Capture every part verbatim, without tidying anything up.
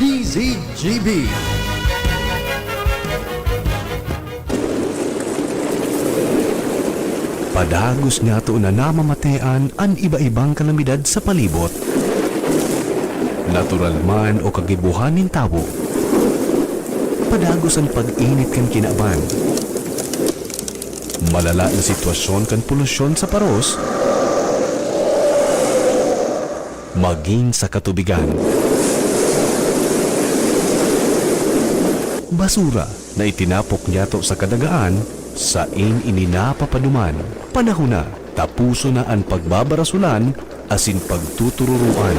D Z G B. Padagos niyato na namamatean an iba-ibang kalamidad sa palibot. Natural man o kagibohan nin tawo. Padagos an pag-init kan kinaban. Malala na sitwasyon kan polusyon sa paros. Magin sa katubigan. Basura na itinapok niyato sa kadagaan, sain ini napapaduman. Panahon na, tapuson na an pagbabarasolan asin pagtutururoan.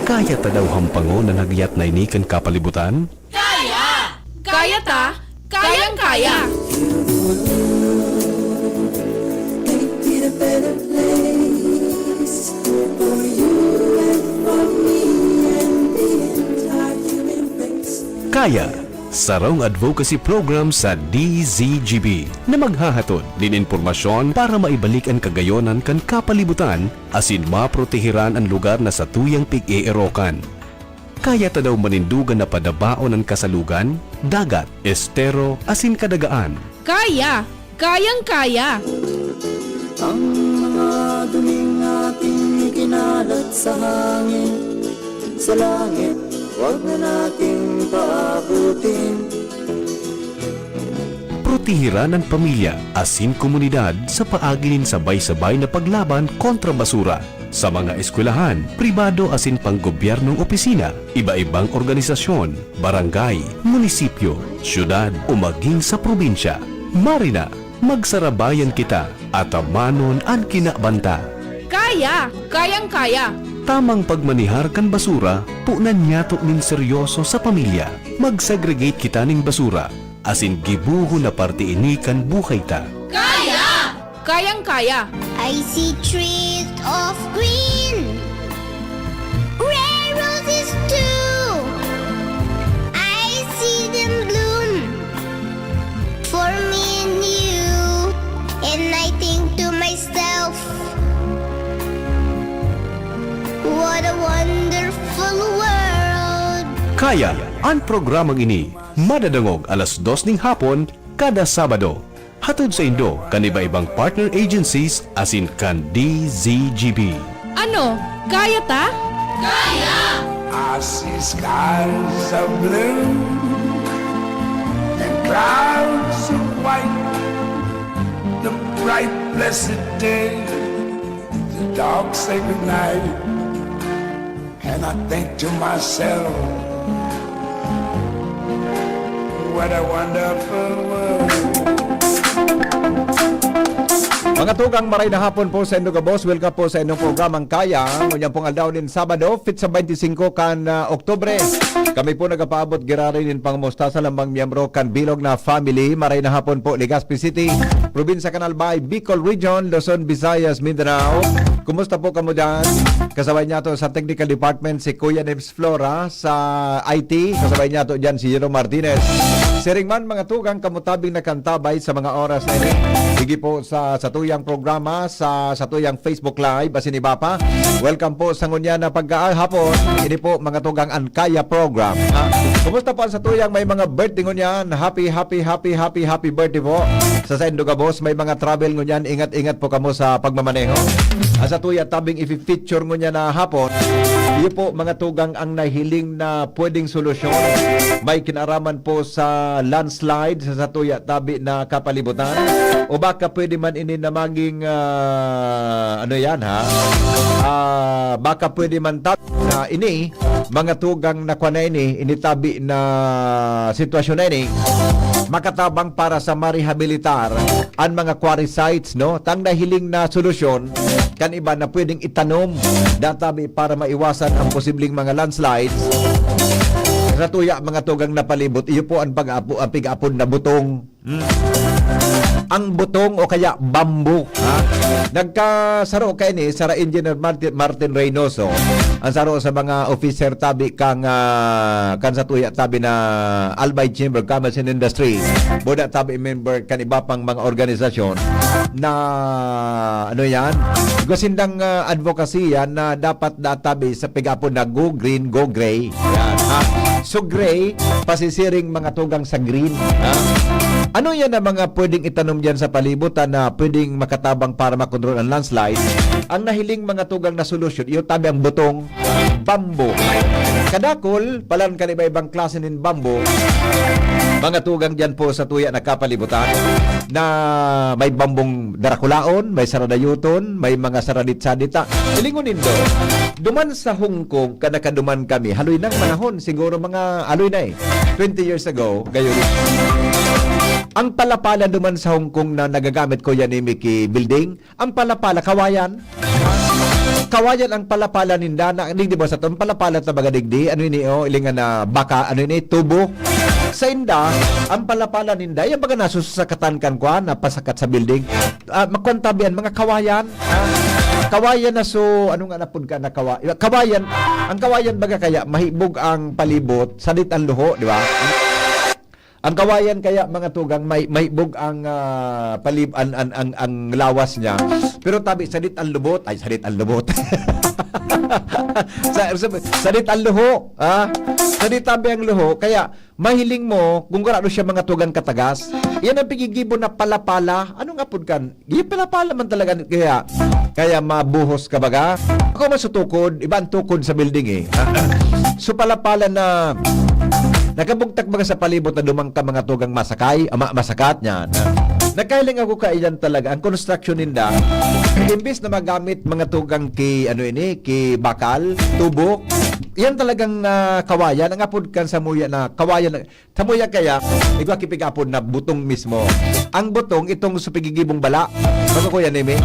Kaya ta daw hampangon an hagyat na ini kan kapalibutan? Kaya! Kaya ta! Kayang-kaya! Kaya, sarong advocacy program sa D Z G B na maghahatod nin impormasyon para maibalik an kagayonan kan kapalibutan asin maproteheran an lugar na satuyang pig-eerokan. Kaya ta daw manindogan na padabaon an kasalugan, dagat, estero, asin kadagaan. Kaya! Kayang-kaya! Ang mga dumi nating ikinalat sa hangin, sa langit, wag na nating paabutin. Protehiran an pamilya asin komunidad sa paagi nin sabay-sabay na paglaban kontra basura. Sa mga eskwelahan, pribado asin panggobyernong opisina, iba-ibang organisasyon, barangay, munisipyo, syudad o magin sa probinsya. Marina, magsarabayan kita, atamanon an kinabanta. Kaya! Kayang-kaya! Tamang pagmanehar kan basura, punan niyato nin seryoso sa pamilya. Mag-segregate kita nin basura, asin gibohon na parte ini kan buhay ta. Kaya! Kayang-kaya! I see trees of green, rare roses too. I see them bloom for me and you. And I think to myself, what a wonderful world. Kaya, an programang ini madadangog alas dos ning hapon kada Sabado. Hatod saindo kan iba-ibang partner agencies asin kan D Z G B. Ano? Kaya ta? Kaya! I see skies of blue and clouds of white, the bright blessed day, the dark sacred night. And I think to myself, what a wonderful world. Mga tugang, maray na hapon po sa indo gabos. Welcome po sa inyong programang Kaya. Ngunyan pong aldaw nin Sabado, petsa twenty-cinco kan, ah, Oktubre. Kami po nagapaabot giraray nin pangamusta sa lambang miyembro kan bilog na family. Maray na hapon po, Legazpi City, Probinsya kan Albay, Bicol Region, Luzon, Visayas, Mindanao. Kumusta po kamo dyan? Kasabay niyato sa technical department si Kuya Neps Flora, sa I T, kasabay niyato dyan si Jerome Martinez. Siring man, mga tugang, kamo tabing nakantabay sa mga oras na ini. Sige po sa satuyang programa, sa satuyang Facebook Live, asin iba pa. Welcome po sa ngunyan na pagkahapon. Ini po, mga tugang, an Kaya Program. Ha? Kumusta po ang satuyang may mga birthday ngunyan? Happy, happy, happy, happy, happy birthday po. Sa saindo gabos, may mga travel ngunyan, ingat-ingat po kamo sa pagmamaneho. Ang satuya tabing ifi-feature ngunyan na hapon, iyo po, mga tugang, ang nahiling na pwedeng solusyon. May kinaraman po sa landslide sa satuya tabi na kapalibutan. O baka pwede man ini na maging, ah, ano yan, ha? Ah, baka pwede man tab-, na ini, mga tugang na kwa na ini, initabi na sitwasyon na ini, makatabang para sa marehabilitar an mga quarry sites, no? Tang nahiling na solusyon kan iba na pwedeng itanom databi para maiwasan ang posibleng mga landslides. Sa tuya, mga tugang na palibot, iyo po ang pag-apo-, ang pig-apod na butong. Hmm. ang butong o kaya bamboo, ha? Nagkasaro kaini sara Engineer Martin, Martin Reynoso, ang saro sa mga officer tabi kang, ah, kan satuya tabi na Albay Chamber of Commerce and Industry. Buda tabi member kan iba pang mga organisasyon na, ano yan? Igwa sindang, ah, advocacy yan na dapat databi sa pig-apod na go green, go gray. Yan, ha? So gray, pasisiring mga tugang sa green. Ha? Ano yan ang mga pwedeng itanom dyan sa palibot, ah, na pwedeng makatabang para makontrol ang landslide? Ang nahiling mga tugang na solusyon, iyo tabi ang butong bamboo. Kadakol, palan kan iba-ibang klase nin bamboo, mga tugang dyan po sa tuya na kapalibutan, na may bambong darakulaon, may saradayoton, may mga saradit-sadita. Hilingon nindo, duman sa Hong Kong, kan nakaduman kami, haloy nang panahon, siguro mga haloy na eh, twenty years ago, gayon. Ang palapala duman sa Hong Kong na nagagamit ko yan ni Mickey Building, ang palapala, kawayan. Kawayan ang palapala ninda, na, digdi ba sa to? Ang palapala ta baga digdi, ano ini, oh, ilingan na baka, ano ini, tubo. Sa inda, ang palapala ninda, yan baga nasusakatan kan kwan, napasakat sa building. Ah, makwan tabi yan, mga kawayan. Ah, kawayan na so, ano nga napod ka na kawa-, kawayan, ang kawayan baga kaya, mahibog ang palibot, sadit ang luho, di ba? Ang kawayan kaya, mga tugang, may, mahibog ang, ah, palib-, an, an, ang, ang lawas niya. Pero tabi, sadit ang lubot, ay, sadit ang lubot. Sa, sa, sadit ang luho, ha? Sadit tabi ang luho, kaya mahiling mo, kung gurado siya, mga tugang, katagas. Yan ang pigigibo na palapala. Anong apod kan? Yung palapala man talaga, kaya, kaya mabuhos ka baga. Ako man sa tukod, iba ang tukod sa building eh. So palapala na nakabugtak baga sa palibot na dumang ka, mga tugang, masakay, ama, masakat niyan. Nagkahiling ako kaiyan talaga, ang construction ninda, imbis na magamit mga tugang ki, ano ini, ki bakal, tubo, yan talagang, ah, kawayan, ang apod kan samuya na kawayan, samuya kaya, igwa ki pig-apod na butong mismo. Ang butong, itong sa pigigibong bala, baga ko yan, Eme?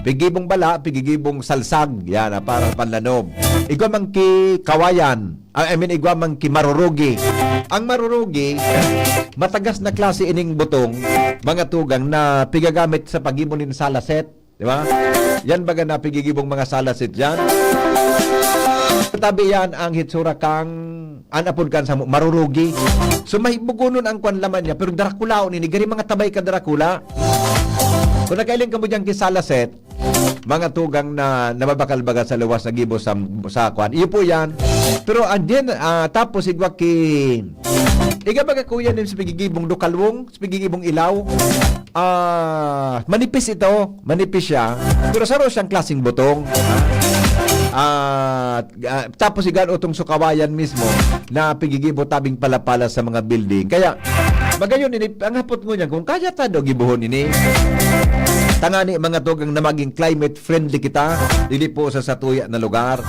Pigibong bala, pigigibong salsag, yan, ah, parang panlanom. Igwa man ki kawayan, ah, I mean, igwa man ki marurugi. Ang marurugi, matagas na klase ining butong, mga tugang na pigagamit sa paggibo nin salaset, di ba? Yan baga na pigigibong mga salaset yan. Tabi yan ang hitsura kang, an apod kan sa mo, marurugi. So, mahibugonon ang kwan laman niya, pero darakulaon ini, gari mga tabay ka darakula. Kung nakailing ka mo dyan ki salaset, mga tugang na nababakal baga sa luwas na gibo sa, sa kwan. Iyo po yan. Pero and then, ah, tapos igwa ki, iga baga kuya nin sa pigigibong dukalwong, sa pigigibong ilaw, ah, manipis ito, manipis siya, pero saro siyang klaseng butong. Ah, ah, tapos igan utong sukawayan mismo na pigigibo tabing palapala sa mga building. Kaya, magayon ini, ang hapot mo niyan, kung kaya ta daw gibuhon ini. Tangani mga tugang na maging climate friendly kita, dili po sa satuya na lugar.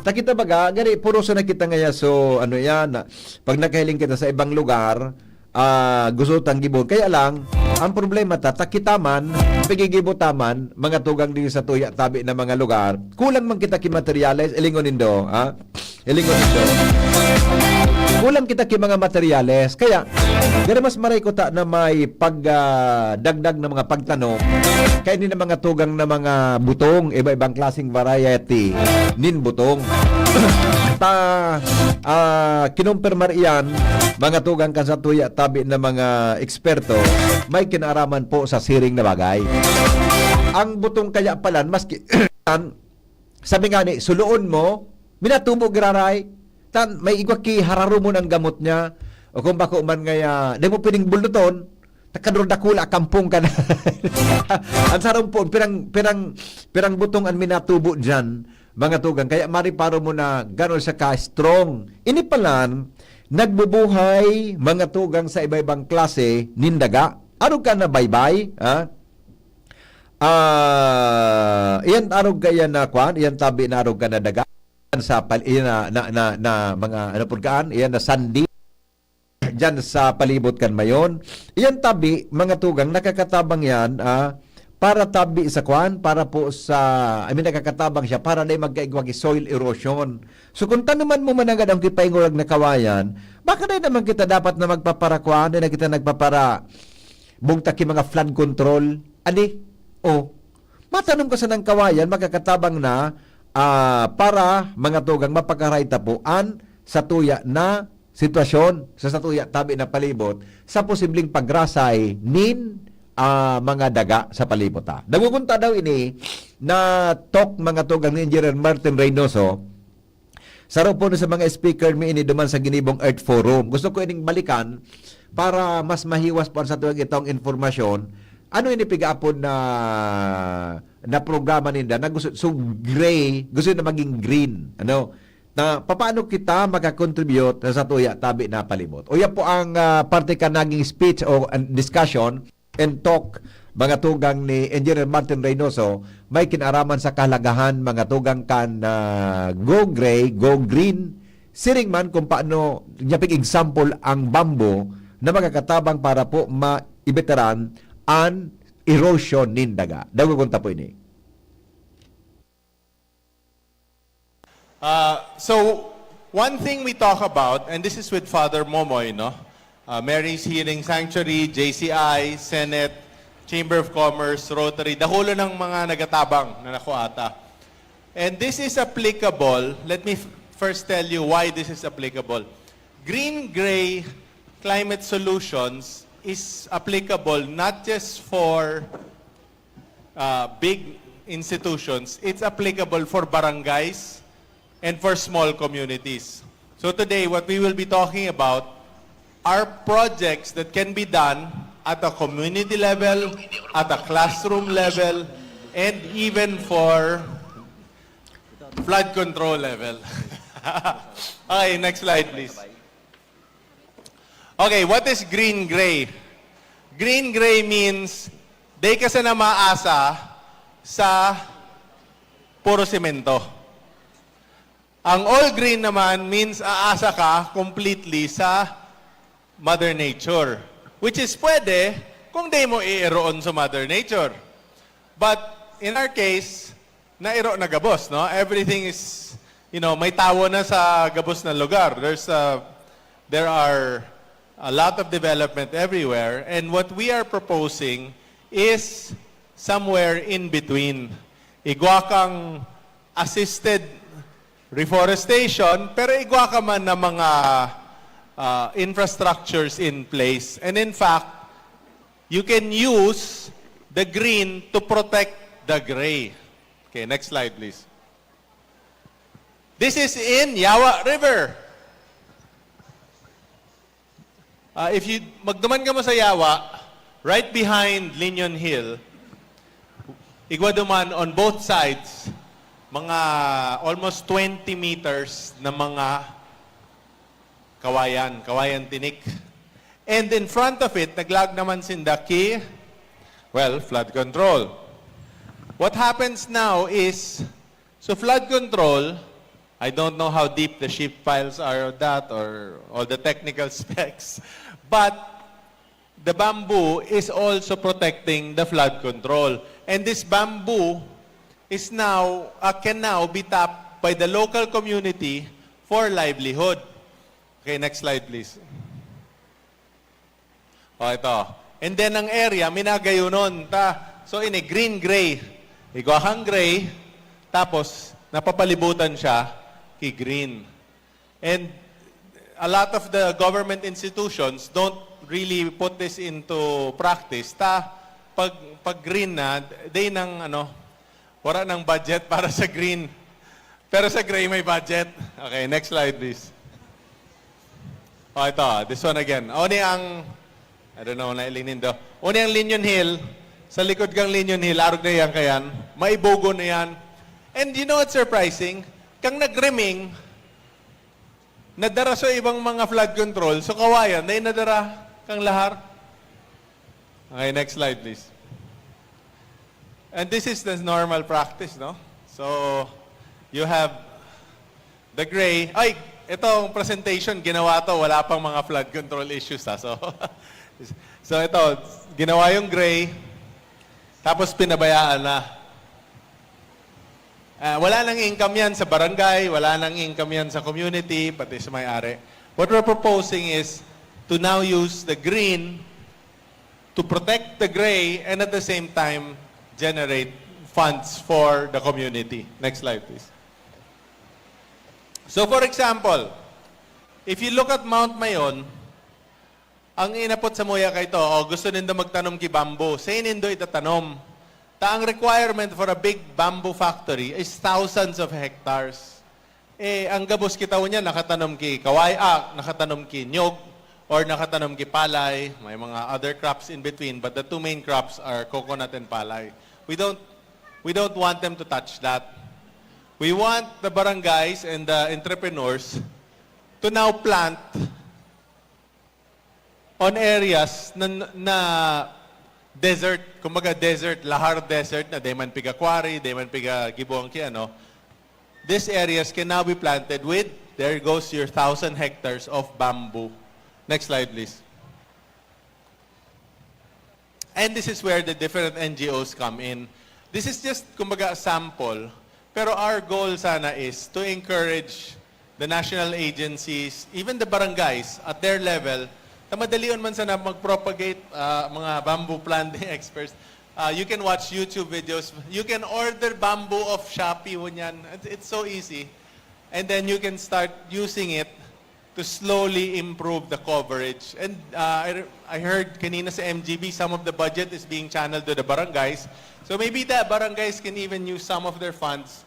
Ta kita baga, gani, puroso na kita ngaya, so, ano yan, pag nakahiling kita sa ibang lugar, ah, gusto tang gibuhon. Kaya lang, ang problema ta, ta kita man, pigigibo ta man, mga tugang diri sa tuya tabi na mga lugar, kulang man kita ki materyales, ilingon nindo, ha? Ilingon nindo. Kulang kita ki mga materyales. Kaya, gani mas maray ko ta na may pag, ah, dagdag na mga pagtanom, kaya ni na mga tugang na mga butong, iba-ibang klaseng variety nin butong. Ta, ah, kinumpirmar iyan, mga tugang kan sa tuya tabi na mga eksperto, may kinaaraman po sa siring na bagay. Ang butong kaya palan, maski, sabi nga ni, suloon mo, minatubo giraray, tan may igwa ki hararumon ang gamot niya, o kung bako man ngaya, di mo pwedeng buluton, takador dakula, kampong ka na. Ang sarong po, pirang, pirang, pirang butong ang minatubo dyan, mga tugang. Kaya mariparo mo na gano'n siya ka-strong. Ini palan, nagbubuhay, mga tugang, sa iba-ibang klase nin daga. Arog ka na baybay, ha? Ah, iyan arog ka iyan na kwan, iyan tabi na arog ka na daga. Sa pal-, iyan na, na, na, na mga, ano pud kaan, iyan na sandi. Diyan sa palibot kan Mayon. Iyan tabi, mga tugang, nakakatabang yan, ah, para tabi sa kwan, para po sa, I mean, nakakatabang siya para di magkaigwa ki soil erosion. So, kung tanuman mo man agad ang kipaingulag na kawayan, baka dai naman kita dapat na magpapara kwan, dai na kita nagpapara Bugtak ki mga flood control. Ani? O, matanom ka sanang kawayan, makakatabang na, ah, para mga tugang mapakaray ta po an satuya na sitwasyon sa satuya tabi na palibot sa posibleng pagrasay nin, ah, mga daga sa palibot, ha. Nagugunta daw ini na talk, mga tugang, ni Engineer Martin Reynoso, saro po sa mga speaker mi ini duman sa ginibong Earth Forum. Gusto ko ining balikan para mas mahiwas po ang satuya itong impormasyon. Ano ini pigaapod na, na programa ninda na gusto, so gray, gusto na maging green, ano? Na papaano kita makakontribute sa satuya tabi na palibot? O yan po ang, ah, parte kan naging speech o, ah, discussion and talk, mga tugang, ni Engineer Martin Reynoso, may kinaraman sa kahalagahan, mga tugang, kan, ah, go gray, go green, siring man kung paano niya pig-example ang bamboo na magkakatabang para po maibitaran an erosion nin daga. Dagogon ta po ini. Uh, so, one thing we talk about, and this is with Father Momoy, no? Uh, Mary's Healing Sanctuary, J C I, Senate, Chamber of Commerce, Rotary, dahulo ng mga nagatabang na nakuata. And this is applicable. Let me f- first tell you why this is applicable. Green-gray climate solutions is applicable not just for uh, big institutions, it's applicable for barangays and for small communities. So today, what we will be talking about are projects that can be done at a community level, at a classroom level, and even for flood control level. Okay, next slide, please. Okay, what is green-gray? Green-gray means, di ka sana maasa sa puro semento. Ang all green naman means aasa ka completely sa Mother Nature, which is pwede kung di mo iiroon sa Mother Nature. But in our case, nairo na gabos, no? Everything is, you know, may tawo na sa gabos na lugar. There's a, there are a lot of development everywhere, and what we are proposing is somewhere in between. Igwa kang assisted reforestation, pero igwa ka man ng mga uh, infrastructures in place. And in fact, you can use the green to protect the gray. Okay, next slide, please. This is in Yawa River. Uh, if you magduman ka mo sa Yawa, right behind Linion Hill, igwa duman on both sides, mga almost twenty meters na mga kawayan, kawayan tinik. And in front of it, naglag naman sinda ki, well, flood control. What happens now is, so flood control, I don't know how deep the sheet piles are of that or all the technical specs, but the bamboo is also protecting the flood control. And this bamboo is now, uh, can now be tapped by the local community for livelihood. Okay, next slide, please. O, ito. And then, ang area, minagayonon ta. So, ini, green-gray. Igwa kang gray, tapos napapalibutan siya ki green. And a lot of the government institutions don't really put this into practice. Ta, pag, pag green na, day ng ano, wala ng budget para sa green. Pero sa gray may budget. Okay, next slide please. O, ito, this one again. O, ni ang, I don't know, nailing nindo. O, ni ang Linion Hill, sa likod kang Linion Hill, arog na yan kayan, maibugo na yan. And you know what's surprising? Kang nagriming, nadara sa ibang mga flood control, so kawayan, na nadara kang lahar. Okay, next slide please. And this is the normal practice, no? So, you have the gray. Ay, itong presentation, ginawa to, wala pang mga flood control issues, ha? So, so ito, ginawa yung gray, tapos pinabayaan na. Ah, wala nang income yan sa barangay, wala nang income yan sa community, pati sa may-ari. What we're proposing is to now use the green to protect the gray and at the same time generate funds for the community. Next slide, please. So for example, if you look at Mount Mayon, ang inapot sa muya kay to, o gusto nindo magtanom ki bamboo, sa nindo itatanom. Ta ang requirement for a big bamboo factory is thousands of hectares. Eh, ang gabos kita niyan, nakatanom ki kaway, ah, nakatanom ki nyog, or nakatanom ki palay, may mga other crops in between, but the two main crops are coconut and palay. We don't, we don't want them to touch that. We want the barangays and the entrepreneurs to now plant on areas na, na desert, kumbaga desert, lahar desert na, di man piga quarry, di man piga gibuang ki ano. These areas can now be planted with, there goes your thousand hectares of bamboo. Next slide, please. And this is where the different N G Os come in. This is just, kumbaga, a sample. Pero our goal sana is to encourage the national agencies, even the barangays, at their level, na madalion man sana mag-propagate, ah, mga bamboo planting experts. Ah, you can watch YouTube videos. You can order bamboo off Shopee, ngunyan. It's, it's so easy. And then you can start using it to slowly improve the coverage. And, uh, I, I heard kanina sa M G B, some of the budget is being channeled to the barangays. So maybe the barangays can even use some of their funds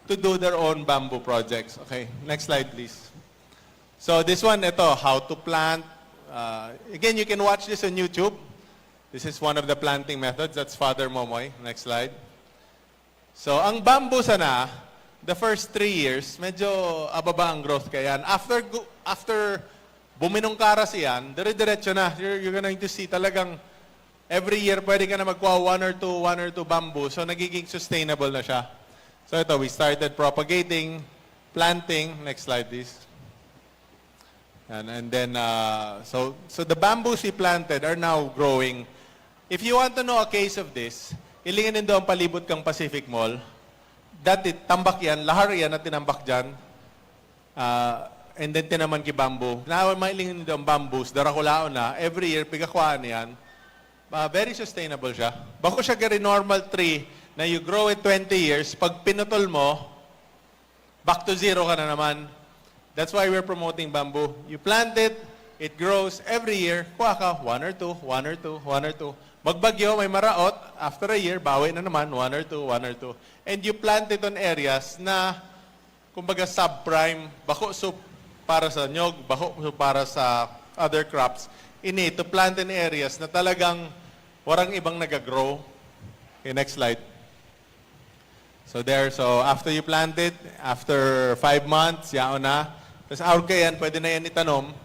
to do their own bamboo projects. Okay, next slide, please. So this one, ito, how to plant. Uh, again, you can watch this on YouTube. This is one of the planting methods. That's Father Momoy. Next slide. So, ang bamboo sana, the first three years, medyo ababa ang growth kayan. After gu-, after buminungkaras iyan, dire-diretso na. You're, you're going to see talagang every year pwede ka na magkuha one or two, one or two bamboo. So, nagiging sustainable na siya. So, ito, we started propagating, planting. Next slide, please. And, and then, uh, so, so the bamboos we planted are now growing. If you want to know a case of this, hilingan nindo ang palibot kang Pacific Mall. Dati, tambak yan, lahar yan na tinambak dyan. Ah, and then tinaman ki bamboo. Now, mahilingan nindo ang bamboos, darakulaon na, every year, pigakwaan yan. Ah, very sustainable siya. Bako siya gari normal tree na you grow it twenty years, pag pinutol mo, back to zero ka na naman. That's why we're promoting bamboo. You plant it, it grows every year. Kuha ka, one or two, one or two, one or two. Magbagyo, may maraot, after a year, bawi na naman, one or two, one or two. And you plant it on areas na, kumbaga, subprime, bako so para sa nyog, bako so para sa other crops. Ini, to plant in areas na talagang warang ibang nag-grow. Okay, next slide. So there, so after you plant it, after five months, yaon na. Tapos aog kaiyan, pwede na yan itanom.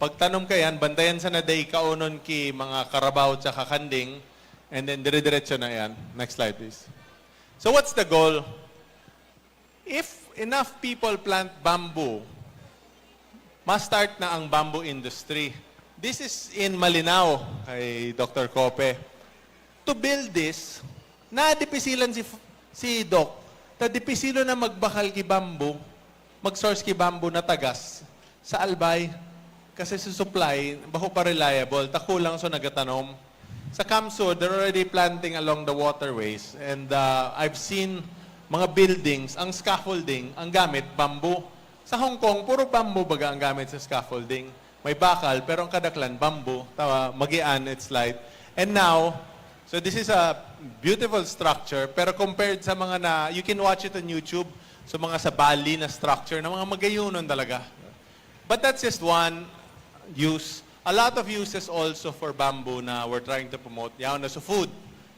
Pagtanom kaiyan, bantayan sana dai kaunon ki mga karabaw tsaka kanding. And then dire-diretso na yan. Next slide, please. So what's the goal? If enough people plant bamboo, ma-start na ang bamboo industry. This is in Malinao, kay Doctor Cope. To build this, nadipisilan si, si Doc. Ta dipisilo na magbakal ki bamboo, mag-source ki bamboo na tagas sa Albay. Kasi sa supply, bako pa reliable, ta kulang so nagatanom. Sa CamSur, they're already planting along the waterways. And, uh, I've seen mga buildings, ang scaffolding, ang gamit, bamboo. Sa Hong Kong, puro bamboo baga ang gamit sa scaffolding. May bakal, pero ang kadaklan, bamboo. Tawa, magian, it's light. And now, so this is a beautiful structure, pero compared sa mga na, you can watch it on YouTube, so mga sa Bali na structure, na mga magayunon talaga. But that's just one use. A lot of uses also for bamboo na we're trying to promote. Yaon na sa food,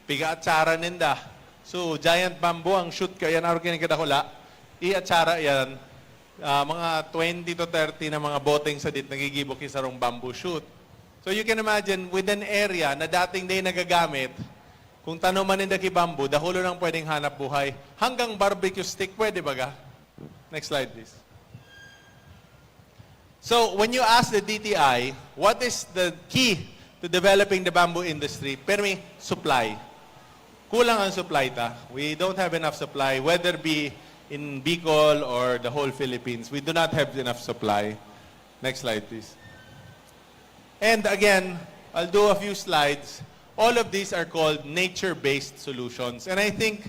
piga-atsara ninda. So, giant bamboo, ang shoot kaya na, kadakula, i-atsara yan. Ah, mga twenty to thirty na mga boteng sadit nagigibo ki sarong bamboo shoot. So, you can imagine, with an area na dating dai nagagamit, kung tanoman ninda ki bamboo, dakulon ang pwedeng hanap buhay. Hanggang barbecue stick, pwede baga? Next slide, please. So, when you ask the D T I, what is the key to developing the bamboo industry? Permi, supply. Kulang ang supply ta. We don't have enough supply, whether be in Bicol or the whole Philippines. We do not have enough supply. Next slide, please. And again, I'll do a few slides. All of these are called nature-based solutions. And I think,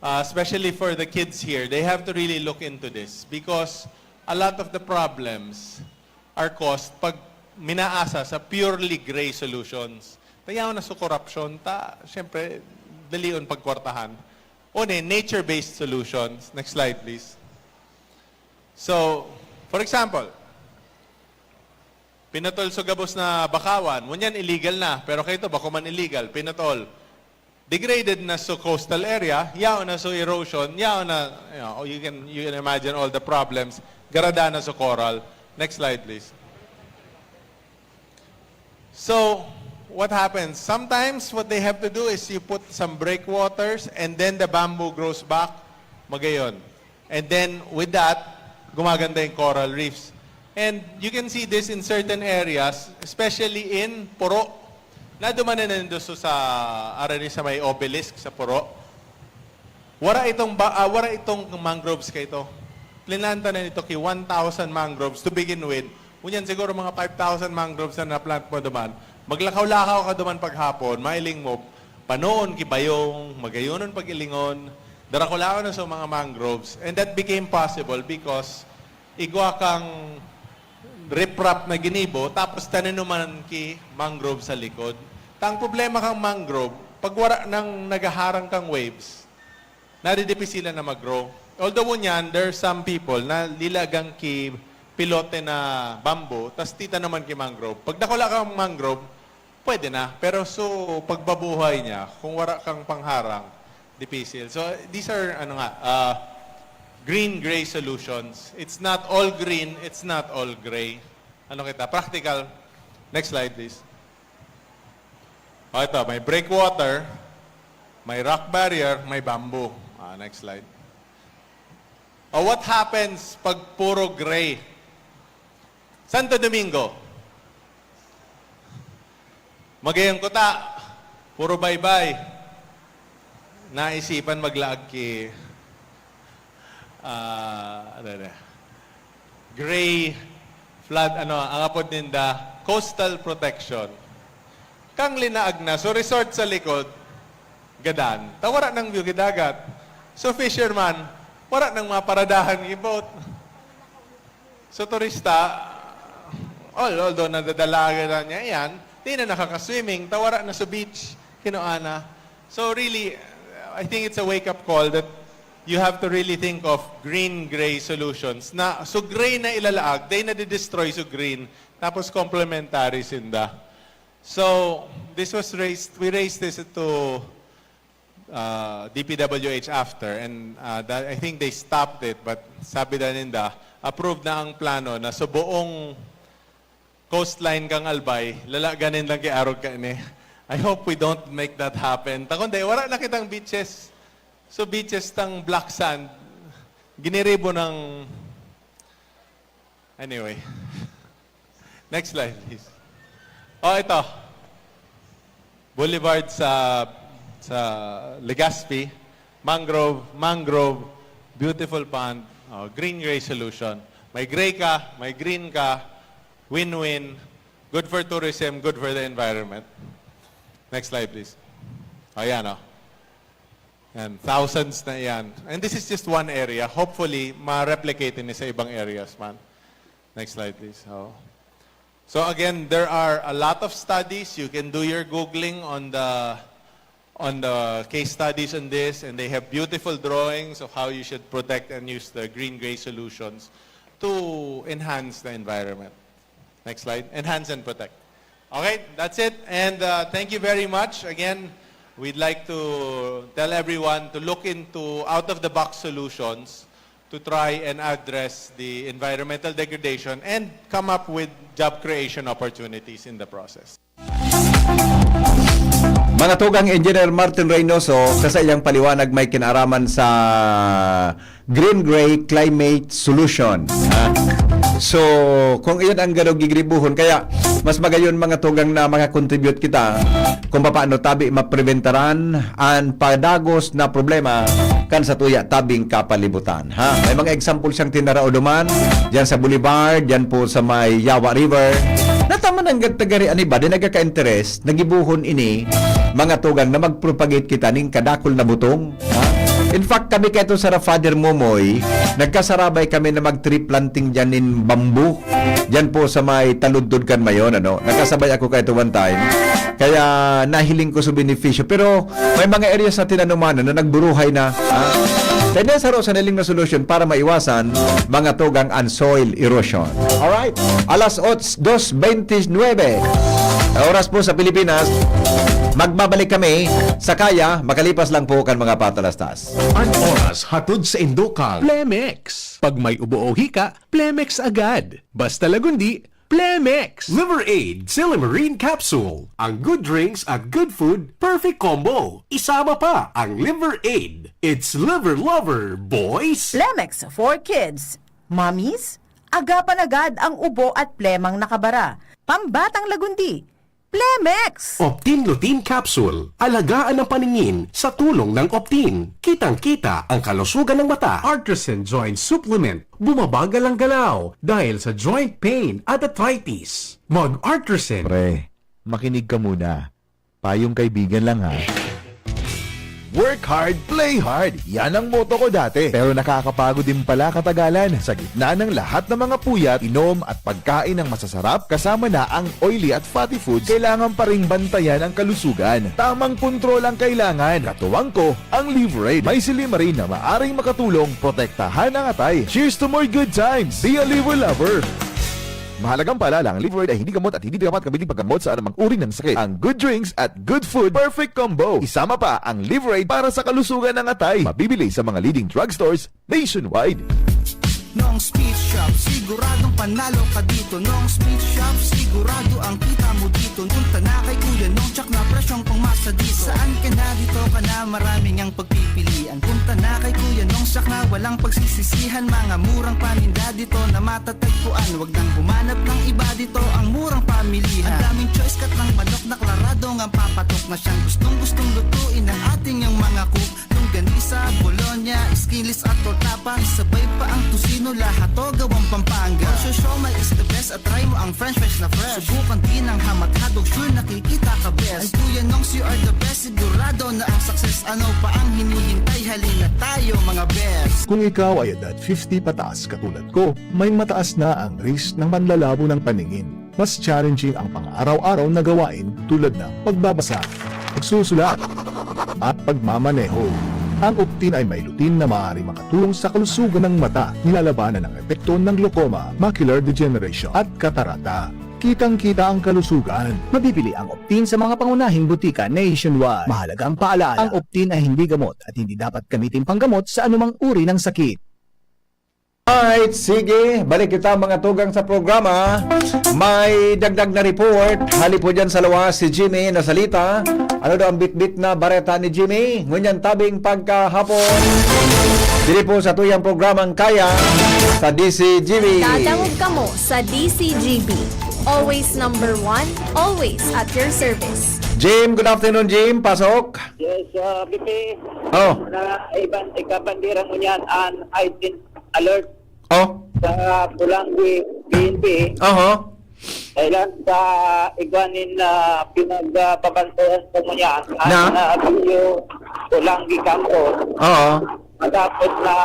uh, especially for the kids here, they have to really look into this because a lot of the problems are caused pag minaasa sa purely gray solutions. Tayaw na sa korupsyon, ta, siyempre, dalion pagkwartahan. One, nature-based solutions. Next slide, please. So, for example, pinatol sa gabos na bakawan, ngunyan illegal na, pero kaito, bako man illegal, pinatol. Degraded na sa coastal area, yaon na sa erosion, yaon na, you know, you can, you can imagine all the problems. Garada na sa coral. Next slide, please. So, what happens? Sometimes, what they have to do is you put some breakwaters and then the bamboo grows back. Magayon. And then, with that, gumaganda yung coral reefs. And you can see this in certain areas, especially in Poro. Naduman na nindo sa, arani sa may obelisk sa Poro. Wara itong, ba, ah, wara itong mangroves kaito. Plinanta na nito ki one thousand mangroves to begin with. Ngunyan siguro mga five thousand mangroves na na-plant mo duman. Maglakaw-lakaw ka duman paghapon, mailing mo, panoon ki bayong, magayonon pag-ilingon, darakulaon na sa mga mangroves. And that became possible because igwa kang riprap na ginibo, tapos taninuman ki mangrove sa likod. Ta ang problema kang mangrove, pag wara nang nagaharang kang waves, nadidipisilan na mag-grow. Although ngunyan, there are some people na lilagang ki pilote na bamboo, tas tita naman ki mangrove. Pag dakula kang mangrove, pwede na. Pero so, pagbabuhay niya, kung wara kang pangharang, dipisil. So, these are, ano nga, uh, green-gray solutions. It's not all green, it's not all gray. Ano kita? Practical. Next slide, please. O, ito, may breakwater, may rock barrier, may bamboo. Ah, next slide. O, what happens pag puro gray? Santo Domingo. Magayang kuta, puro baybay. Naisipan maglaag ki, ah, ano na, gray flood, ano, ang apod ninda, coastal protection. Kang linaag na, so resort sa likod, gadan. Ta wara nang view ki dagat. So fisherman, wara nang maparadahan ki boat. So turista, al-, although nadadalagan na niya yan, di na nakaka-swimming, ta wara na sa beach, kinuha na. So really, I think it's a wake-up call that you have to really think of green-gray solutions. Na, so gray na ilalaag, they na-destroy so green, tapos complementary sinda. So, this was raised, we raised this to, uh, D P W H after, and, uh, that, I think they stopped it, but sabi na ninda, approved na ang plano na sa buong coastline kang Albay, lalaganin lang ki arog kaini. I hope we don't make that happen. Ta kundi, wala na kitang beaches. So, beaches tang black sand, giniribo ng, anyway. Next slide, please. Oh, ito. Boulevard sa, sa Legazpi. Mangrove, mangrove, beautiful pond, oh, green-gray solution. May gray ka, may green ka, win-win, good for tourism, good for the environment. Next slide, please. Ayan, oh. Yan, thousands na yan. And this is just one area. Hopefully, ma-replicate ini sa ibang areas man. Next slide, please. Oh. So again, there are a lot of studies. You can do your Googling on the, on the case studies on this, and they have beautiful drawings of how you should protect and use the green-gray solutions to enhance the environment. Next slide. Enhance and protect. Okay, that's it. And, uh, thank you very much. Again, we'd like to tell everyone to look into out-of-the-box solutions to try and address the environmental degradation and come up with job creation opportunities in the process. Mga tugang, Engineer Martin Reynoso, sa saiyang paliwanag may kinaaraman sa Green Gray Climate Solution. Ha? So, kung iyon ang garo gigribuhon, kaya mas magayon, mga tugang, na makakontribute kita kung paano tabi mapreventaran an padagos na problema kan satuya tabing kapalibutan. Ha? May mga example siyang tinarao duman, diyan sa Boulevard, diyan po sa may Yawa River. Nataman ang tagari ani ba, di nagkaka-interes, nagibuhon ini, mga tugang, na mag-propagate kita ning kadakul na butong. Ha? In fact, kami kaito sa Father Momoy, nagkasarabay kami na mag-tree planting dyan nin bamboo. Dyan po sa may Taludtod kan Mayon, ano? Nagkasabay ako kaito one time. Kaya nahiling ko sa benepisyo. Pero may mga areas na tinanuman na nagburuhay na. Ha? Kaya sa sa niling na solusyon para maiwasan mga tugang ang soil erosion. Alright? Alas dos bentisinuebe. Oras po sa Pilipinas. Magbabalik kami sa kaya, makalipas lang po kan mga patalastas. An oras hatod sa indokang Plemex. Pag may ubo o hika, Plemex agad. Basta Lagundi, Plemex! Liver Aid, Silimarin Capsule. Ang good drinks at good food, perfect combo. Isama pa ang Liver Aid. It's Liver Lover, boys! Plemex for kids. Mommies, agapan agad ang ubo at plemang nakabara. Pambatang Lagundi, Plemex! Optin Lutein Capsule. Alagaan ang paningin sa tulong ng Optin. Kitang-kita ang kalusugan ng mata. Artisan Joint Supplement. Bumabagal ang galaw dahil sa joint pain at arthritis. Mag-Artisan. Pre, makinig ka muna. Payong kaibigan lang, ha. Work hard, play hard. Yan ang motto ko dati. Pero nakakapagod din pala katagalan. Sa gitna ng lahat ng mga puyat, inom at pagkain ng masasarap, kasama na ang oily at fatty foods, kailangan pa ring bantayan ang kalusugan. Tamang kontrol ang kailangan. Katuwang ko, ang Liver Aid. May silimarin na maaring makatulong protektahan ang atay. Cheers to more good times! Be a Liver Lover! Mahalagang paalala, ang Liver Aid ay hindi gamot at hindi dapat gamitin paggamot sa anumang uri ng sakit. Ang good drinks at good food, perfect combo. Isama pa ang Liver Aid para sa kalusugan ng atay. Mabibili sa mga leading drugstores nationwide. Nong Speed Shop, siguradong panalo ka dito. Nong Speed Shop, sigurado ang kita mo dito. Punta na kay Kuya Nong, tsak na presyong pangmasa dito. Saan ka na, dito ka na, maraming ang pagpipilian. Punta na kay Kuya Nong, tsak na walang pagsisisihan. Mga murang paninda dito na matatagpuan. Wag nang humanap ng iba, dito ang murang pamilihan. Ang daming choice, cut ng manok na klarado ngang papatok na siyang gustong-gustong lutuin ng ating yang mga cook. Longganisa, bologna, skinless at torta pa. Sabay pa ang tocino, lahat to gawang Pampanga. Ang siomai is the best at try mo ang french fries na fresh. Subukan din ang ham at hotdog, sure nakikita ka best. Ay Kuya Nongs, you are the best, sigurado na ang success. Ano pa ang hinihintay? Halina tayo, mga best. Kung ikaw ay edad fifty pataas katulad ko, may mataas na ang risk ng panlalabo ng paningin. Mas challenging ang pang-araw-araw na gawain tulad ng pagbabasa, pagsusulat, at pagmamaneho. Ang Optin ay may lutein na maaaring makatulong sa kalusugan ng mata, nilalabanan ang epekto ng glaucoma, macular degeneration, at katarata. Kitang-kita ang kalusugan. Mabibili ang Optin sa mga pangunahing butika nationwide. Mahalagang paalala, ang Optin ay hindi gamot at hindi dapat gamitin panggamot sa anumang uri ng sakit. Alright, sige. Balik kita, mga tugang, sa programa. May dagdag na report. Hali po dyan sa luwas si Jimmy na salita. Ano daw ang bitbit na bareta ni Jimmy? Ngunyan tabing pagkahapon. Diri po sa tuyang programang Kaya sa D C G B. Dadangog kamo sa D C G B. Always number one, always at your service. Jim, good afternoon, Jim. Pasok. Yes, uh, P P. Oh. Na iban, ikabandera mo niyan ang heightened alert Oh. sa Pulangi P N P. Oho. Kailan sa igwanin na pinagpabantayan ko mo niyan, ang Na? uh, Bio Pulangi Campus. Oo. Matapos na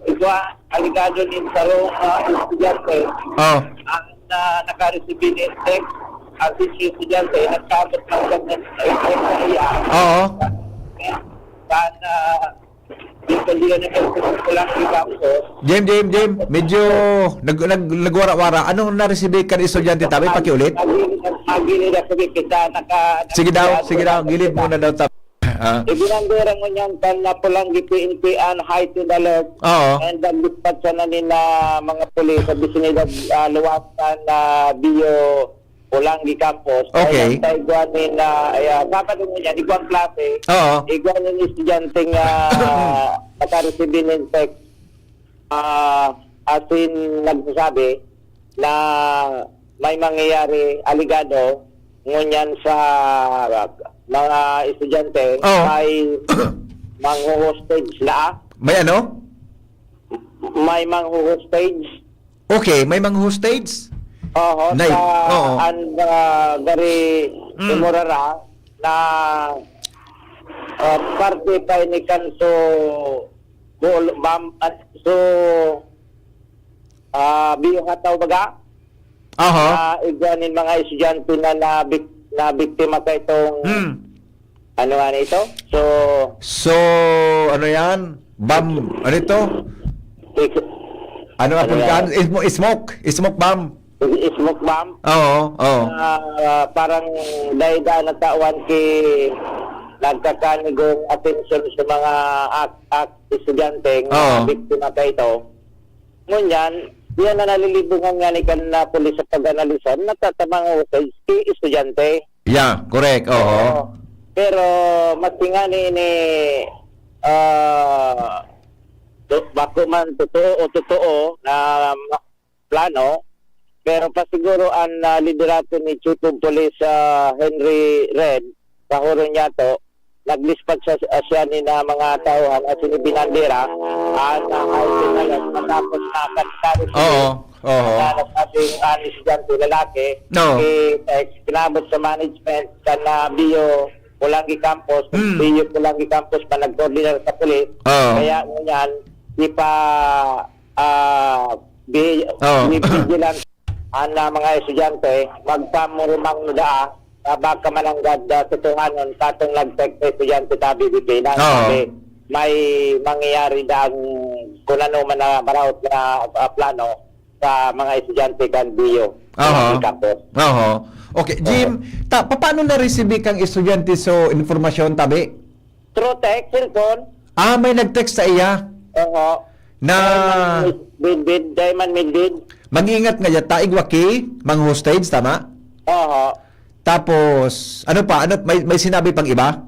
igwa, aligado nin sarong uh, estudyante, Oh. ang uh, nakaresibi nin text, ang teacher estudyante, nagtapos ng ganyan sa iya. Oo. Kan uh, Dito, di na nagkukulang ang campus. Jim, Jim, Jim, medyo nag, nag, nagwara-wara. Anong naresibi kan estudyante, tabi? Pakiulit. Nagilid, nagilid ako dito sa naka- Sige daw, naka- sige daw. Gilid muna daw, tabi. Ah. Ibinandera mo niyan kan na Pulangi P N P an heightened alert. Oo. And nag-dispatch na nin, ah, mga pulis sa bisinidad, ah, luwasan na Bio Pulangi Campus. Okay. Ayan, sa igwa nin, ah, ayan, Sabado ngunyan, igwang klase. Oo. Igwa nin estudyanteng, ah, nakaresibi nin text, ah, as in, nagsasabi na may mangyayari, aligado, ngunyan sa mga estudyante, Oo. may mangho-hostage la. May ano? May mangho-hostage. Okay, may mga hostage. Oho, Nay, sa oo. an, ah, Gari Mm. Imurara na, ah, parte pa ini kan so Bool-, Bam-, ah, so, ah, Biyo Hataw baga? Aha. Ah, igwa nin mga estudyante na nabik-, nabiktima kaitong Hmm. Ano nga na ito? So, So, ano yan? Bam, ano ito? Is-, Ano, ano apon yan? Ka? Ismo-, smoke? Smoke bomb? Is-, smoke bomb? Oo, oo. Ah, parang dahil na tawan ki nagkakanigong atensyon sa mga ak-, ak-, estudyante nga Oo. biktima ka ito. Ngunyan, yan na nalilibungan nga ni kan na pulis sa pag-analisar, natatamang hostage ki estudyante. Yeah, correct. Oho. Oo. Pero maski nga ni, ni, ah, to-, bako man totoo o totoo na ma-, plano, pero pasiguro an, ah, liderato ni Chief of Police, ah, Henry Red, Kahuro niya to, nag-dispatch siya, siya ni na mga tauhan at sinibinandera, ah, na high alert matapos na kantado Oo. Oho. Na nasabing, ah, estudyante lalaki, No. eh, eh, kinabot sa management kan, ah, Bio Polangui Campus, Mm. Bio Polangui Campus pa nag-coordinate sa pulis. Oo. Kaya ngunyan, ipa, ah, bi-, Oo. binibigilan ang, ah, mga estudyante, magpamurumang na daa, ah, baka mananggad, ah, tutuhanon katong nag-text sa estudyante sa B B P na Oo. sabi, may mangyayari daang kung ano man na maraot na, ah, plano sa mga estudyante kan Bio, Aha. sa campus. Aha. Okay, Jim, Oo. ta-, papaano na-receive kang estudyante so informasyon, tabi? Through text, cellphone. Ah, may nag-text sa iya? Oo. Na Diamond Midbid, Diamond Midbid. Mag-ingat nga dyan, taig waki, mga hostage, tama? Oo. Tapos, ano pa? Ano, may, may sinabi pang iba?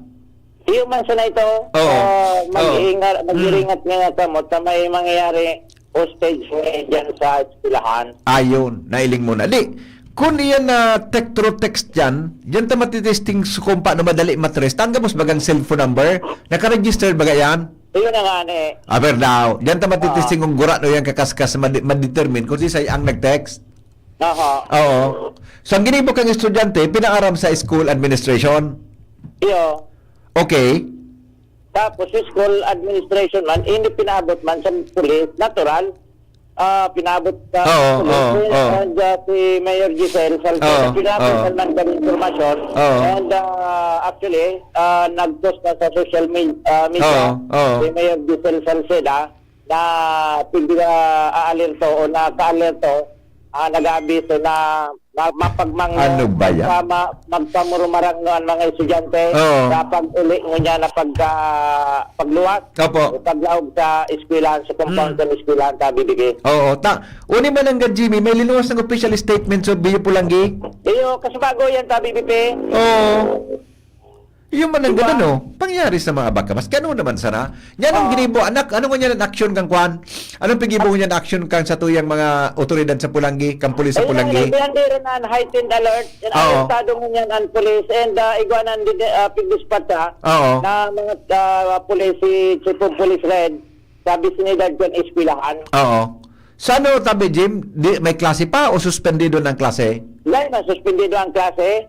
Iyo man sana ito, Oo. ah, Oo. mag-iingat, Mm. mag-iringat nga kamo ta may mangyayari hostage ni dyan sa eskwelahan. Ayun, nailing mo na. Di, kung iyan na tech through text dyan, dyan ta matitesting su-, kung paano madali matres. Tangga mo sa bagang cellphone number, nakaregister baga yan? Iyo na nga ni. Aber daw, dyan ta matitesting Oo. kung gura no yan kakaskas, madi-, madetermine kung sisay ang nag-text. Aha. Oo. So, ang ginibo kang estudyante, pinaaram sa school administration? Iyo. Okay. Tapos, sa school administration man, hindi pinaabot man sa pulis, natural. Ah, pinaabot sa Oo, pulis. oo, oo. And, ah, si Mayor Giselle Salceda, Oo, pinaabot oo. man man ang impormasyon. Oo. And, ah, actually, ah, nag-post na sa social me-, ah, media Oo, oo. si Mayor Giselle Salceda na pig-, ah, aalerto o nakaalerto, ah, nag-aabiso na ma-, mapagmang-, Ano ba yan? magpama-, magpamurumarang no ang mga estudyante Oo. sa pag-uli ngunyan na pagka-, pagluwas Opo. o paglaog sa eskwelahan, sa compound Hmm. sa eskwelahan, sa B B P. Oo, ta-, uni man ang Jimmy, may linuwas ng official statement sa Bio Polangui? Iyo, kasi bago yan sa B B P. Oo. Yung man ang Diba? ganun, no? Pangyari sa mga baka. Mas kano naman sana? Yan ang Oo. ginibo, anak, ano nga yan ang aksyon kang kwan? Anong pigibo nga yan aksyon kang sa tuyang mga otoridad sa Polangui, kang pulis sa Ayun, Polangui? Ayun, hindi rin ang heightened alert. And Oo. Alertado ngunyan ang pulis. And, ah, igwa na ang dide-, ah, pigdispatch, ah, Oo. na mga, ah, pulis, si Chief of Police Red, sa bisinidad kan eskwelahan. Oo. Sa ano, tabi, Jim? Di, may klase pa o suspendido ng klase? Dahil na suspendido ang klase.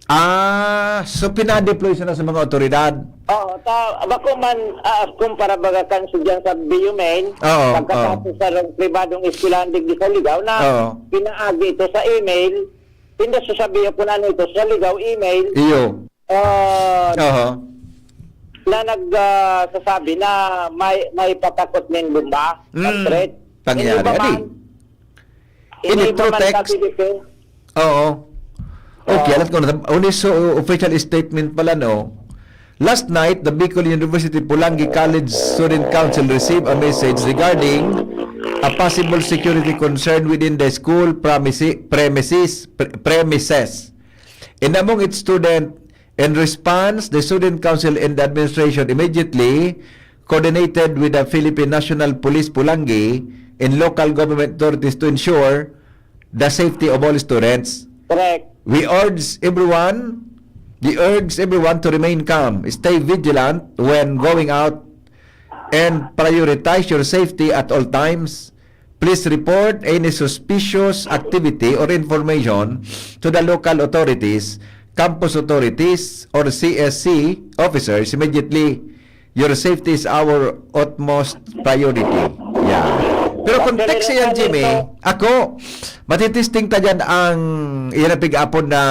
Ah, so pina-deploy siya na sa mga otoridad? Oo, ta-, bako man, ah, kumpara baga kan estudyante sa B U main, Oo, pagkatapos oo. sa rong pribadong eskwelahan digdi sa Ligao na Oo. pinaagi ito sa email, hindi sasabihin kung ano ito, sa Ligao email. Iyo. Ah, Aha. na nag, ah, sasabi na may, may patakot nin bomba, Mm. ang threat. Pangyayari, Hindi pa adi. man. Ini Ini ba through man text? sabi dito? Oo. Okay, Oo. alam ko na. Only so, official statement pala, no? Last night, the Bicol University Polangui College Student Council received a message regarding a possible security concern within the school premisi-, premises, pre-, premises. And among its student, in response, the Student Council and the administration immediately coordinated with the Philippine National Police Polangui and local government authorities to ensure the safety of all students. Correct. We urge everyone, we urge everyone to remain calm, stay vigilant when going out, and prioritize your safety at all times. Please report any suspicious activity or information to the local authorities, campus authorities, or C S C officers immediately. Your safety is our utmost priority. Yeah. Pero kung Actually, text yan, Jimmy, ako, matitesting ta dyan ang iyan ang pig-apon na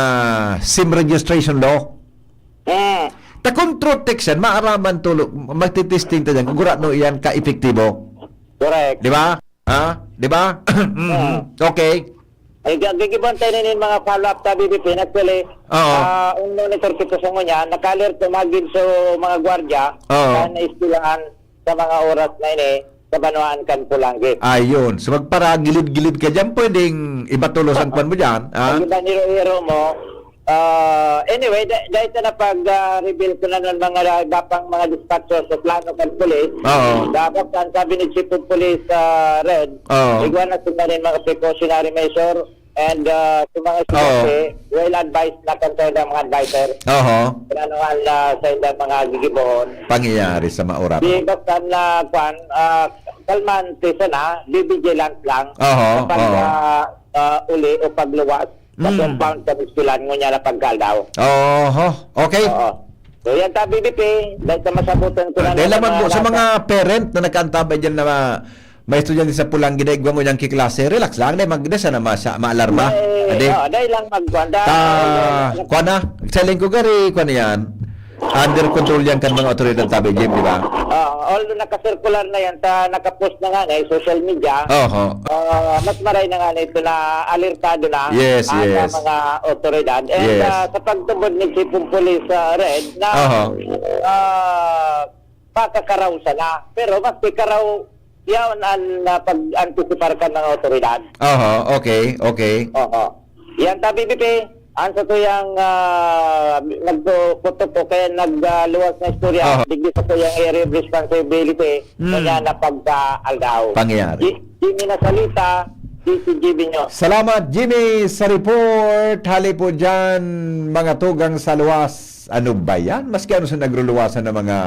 SIM registration law. Mm. Ta kung through text yan, maaraman tulo, magtitesting ta dyan kung gurano iyan ka-epektibo. Correct. Di ba? Ha? Di ba? Mhm. Ah. Okay. Ay, ga-, gigibuan tayo nin mga follow-up sa B B P. Actually, Oo. ah, ang monitor kita sa ngunyan, naka-alert sa mga gid sa mga gwardiya Oo. na naistilaan sa mga oras na ini sa banwaan kan Pulangi. Ayun. So, magparagilid-gilid ka dyan, pwedeng iba tulos ang kwan mo dyan, ha? Ang iba niro-iro mo, Ah, anyway, da-, dahil sa napag, ah, reveal ko na ng mga iba pang mga dispatcher sa plano kan pulis, Oo. dapat ang sabi ni Chief of Police, ah, Red, Oo. igwa na sila rin mga precautionary measure and, ah, sa mga Oo. estudyante, well advised na concerned ang mga advisor. Oho. Kaya naman, ah, sa ilang mga gigibohon. Pangyayari sa maurap. Di basta na, kwan, ah, kalmante sana, be vigilant lang Oho, kapag, oho. ah, ah, uli o pagluwas sa Mm. compound kan eskwelahan ngunyan na pagkaaldaw. Oho. Okay. Oo. So, yan ta, B B P. Dahil sa masabutan ko Ah, na dahil naman naman po sa nasa mga parent na nagkaantabay dyan na ma-, may estudyante sa Pulangi na igwa ngunyan kiklase, relax lang. Dahil mag-, dahil sana masa-, maalarma. Dahil, Adi. oo, dahil lang magkuhan. Dahil, Ta-, dahil, kuha na. Selling ko gari, kuha na yan. Under control yan kan mga otoridad, tabi, Jim, di ba? Ah, although nakasirkular na yan, ta-, nakapost na nga na, eh, social media, Oho. ah, mas maray na nga na ito na alertado na Yes, ang yes. mga otoridad. And, Yes. ah, sa pagtubod ni Chief of Police, ah, Red, na, Oho. ah, makakaraw sana. Pero maski karaw, yaon an, ah, pag-antisipar kan mga otoridad. Oho, okay, okay. Oho. Yan ta, B B P, ang satuyang, ah, nagpuputok o kaya nag, ah, luwas na istorya, Oho. digdi satuyang area of responsibility, Mm. kanya na pagkaaldaw. Pangyayari. Ji-, Jimmy Nasalita, D C G B News. Salamat, Jimmy, sa report. Hali po dyan, mga tugang sa luwas. Ano ba yan? Maski ano sa nagruluwasan ng mga,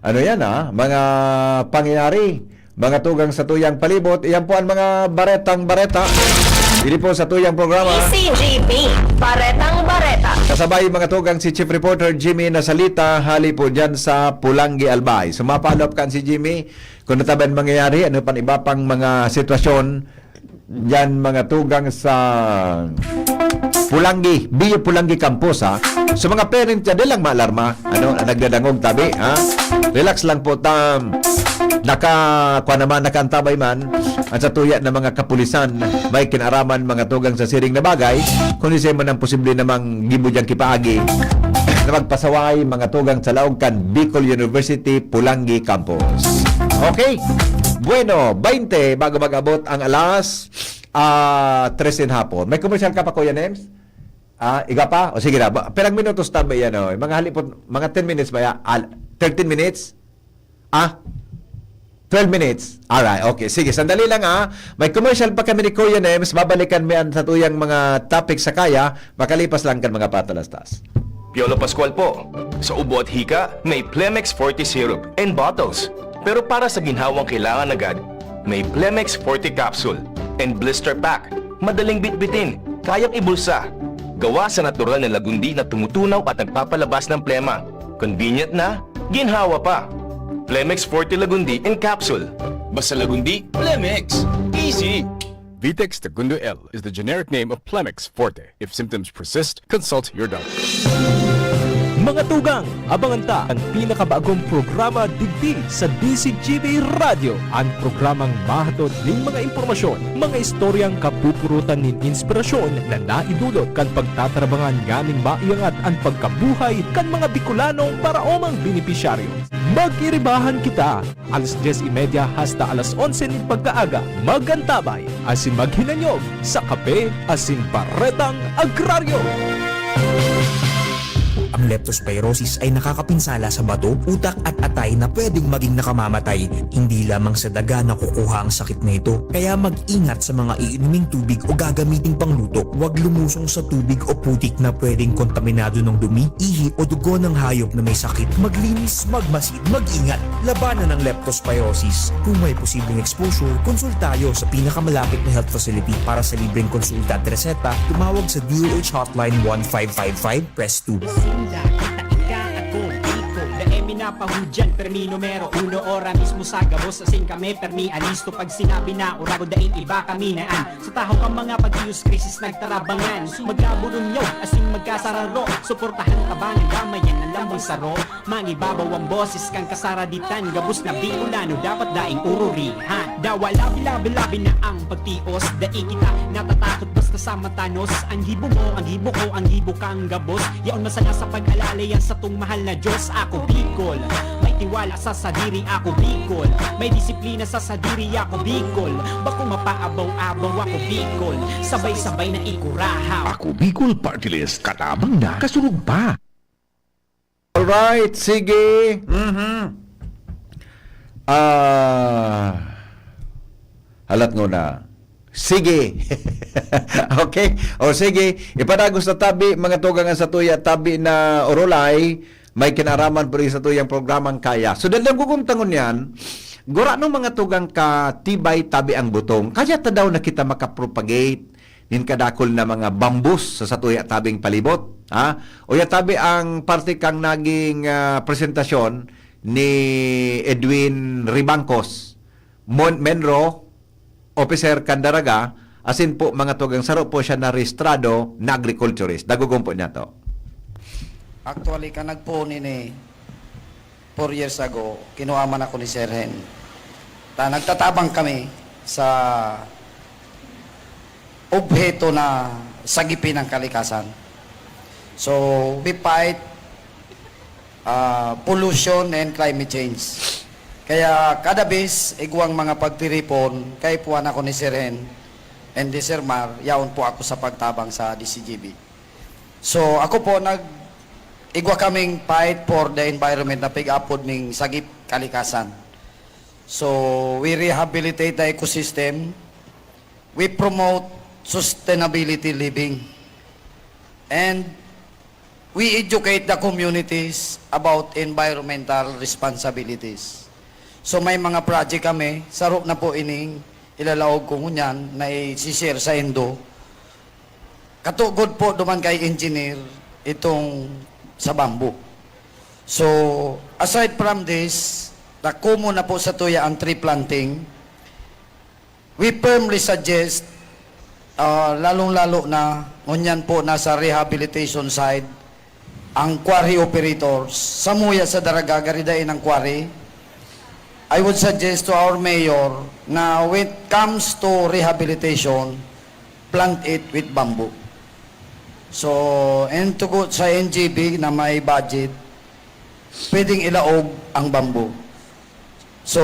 ano yan, ah, mga pangyayari. Mga tugang sa tuyang palibot, iyan po ang mga baretang bareta. Ini po sa tuyang programa. D C G B, Baretang Bareta. Kasabay mga tugang si Chief Reporter Jimmy Nasalita, hali po dyan sa Pulangi, Albay. So, mapalop kan si Jimmy kung ano taban mangyayari, ano pan iba pang mga sitwasyon dyan mga tugang sa Pulangi, Bio Pulangi Campus, ha? So, mga parent dyan, di lang maalarma. Ano, ang nagdadangog, tabi, ha? Relax lang po, tam. Naka, kwa naman, nakaantabay man. Ang sa tuya na mga kapulisan, may kinaraman mga tugang sa siring na bagay, kung isay man ang posible namang gibo diyang kipaagi na magpasaway mga tugang sa laog kan Bicol University, Pulangi Campus. Okay? Bueno, baynte bago mag-abot ang alas, ah, tres in hapon. May commercial ka pa, Kuya Nems? Ah, iga pa? O sige na, ba, perang minutos ta ba yan, oh? Mga halipot, mga ten minutes ba ya? Al-, thirteen minutes? Ah? Twelve minutes? Alright, okay. Sige, sandali lang, ah. May commercial pa kami ni Kuya Nems. Babalikan mi ang satuyang mga topic sa kaya, makalipas lang kan mga patalastas. Piolo Pascual po. Sa ubo at hika, may Plemex Forte Syrup and bottles. Pero para sa ginhawang kailangan agad, may Plemex Forte Capsule and Blister Pack. Madaling bitbitin, kayang ibulsa. Gawa sa natural na lagundi na tumutunaw at nagpapalabas ng plema. Convenient na, ginhawa pa. Plemex Forte Lagundi in Capsule. Basta Lagundi, Plemex. Easy! Vitex Tagundo L is the generic name of Plemex Forte. If symptoms persist, consult your doctor. Mga tugang, abangan ta an pinakabagong programa digdi sa D C G B Radyo, an programang mahatod nin mga impormasyon, mga istoryang kapupurutan nin inspirasyon na naidulot kan pagtatarabangan nganing maiangat an pagkabuhay kan mga Bicolanong paraomang benepisyaryo. Mag-iribahan kita! Alas dyes y media hasta alas onse nin pagkaaga, mag-antabay asin maghinanyog sa Kape asin Baretang Agraryo. Ang leptospirosis ay nakakapinsala sa bato, utak at atay na pwedeng maging nakamamatay. Hindi lamang sa daga nakukuha ang sakit na ito, kaya mag-ingat sa mga iinuming tubig o gagamiting pangluto. Huwag lumusong sa tubig o putik na pwedeng kontaminado ng dumi, ihi o dugo ng hayop na may sakit. Maglinis, magmasid, mag-ingat. Labanan ang leptospirosis. Kung may posibleng exposure, konsultayo sa pinakamalapit na health facility. Para sa libreng konsulta at reseta, tumawag sa D O H Hotline one five five five, press two. Sinda, kita, ika, ako, Biko. Dai mi napahudyan, permi numero uno, ora mismo sa gabos, asin kami, permi alisto. Pag sinabi na, urago, daing iba kami na an. Sa tahaw kan mga pag-iyos, krisis nagtarabangan. Magkabulunyaw, asin magkasararo. Suportahan, tabangan, damayan, an lambang saro. Mangibabaw an boses kan kasaraditan, gabos na Bicolano dapat daing ururihan. Dawa labi-labi-labi na ang pagtios, dai kita natatakot basta sa matanos. Ang gibo mo, ang gibo ko, ang gibo kang gabos. Yaon masanga sa pag-alala yan satong mahal na Diyos. Ako Bicol, may tiwala sa sadiri, ako Bicol, may disiplina sa sadiri, ako Bicol, bako mapaabaw-abaw, ako Bicol, sabay-sabay na ikurahaw. Ako Bicol Party List, katabang na, kasurog pa. Alright, sige. Mhm. Ah, halat nguna. Sige. Okay? O sige, ipadagos na tabi, mga tugang, an satuya tabi na orolay, may kinaaraman pa rin sa tuyang programang Kaya. So, dahil nagkukuntangon yan, gurano, mga tugang, katibay tabi ang butong. Kaya ta daw na kita makapropagate nin kadakul na mga bambus sa satuya tabing palibot, ha? O ya tabi ang parte kang naging, ah, presentasyon ni Edwin Ribangcos, Mon-, Menro, Officer kan Daraga, asin po, mga tugang, saro po siya na rehistrado na agriculturist. Dagugong po niya to. Actually, kan nagpoon ini, four years ago, kinuha man ako ni Sir Hen. Ta, nagtatabang kami sa obheto na sagipin ang kalikasan. So, we fight, ah, pollution and climate change. Kaya kada bis, igwang mga pagtiripon, kaipuhan ako ni Sir Hen and ni Sir Mar, yaon po ako sa pagtabang sa D C G B. So, ako po, nag-, igwa kaming fight for the environment na pig-apod ning sagip kalikasan. So, we rehabilitate the ecosystem. We promote sustainability living. And we educate the communities about environmental responsibilities. So, may mga project kami, saro na po ining ilalaog ko ngunyan na isi-share sa indo. Katugod po duman kay engineer itong sa bamboo. So, aside from this, na common na po sa tuya ang tree planting, we firmly suggest, ah, lalong-lalo na ngunyan po nasa rehabilitation side, ang quarry operators, samuya sa Daraga, gari dai nang quarry. I would suggest to our mayor na when it comes to rehabilitation, plant it with bamboo. So, and to go sa N G B na may budget, pwedeng ilaog ang bamboo. So,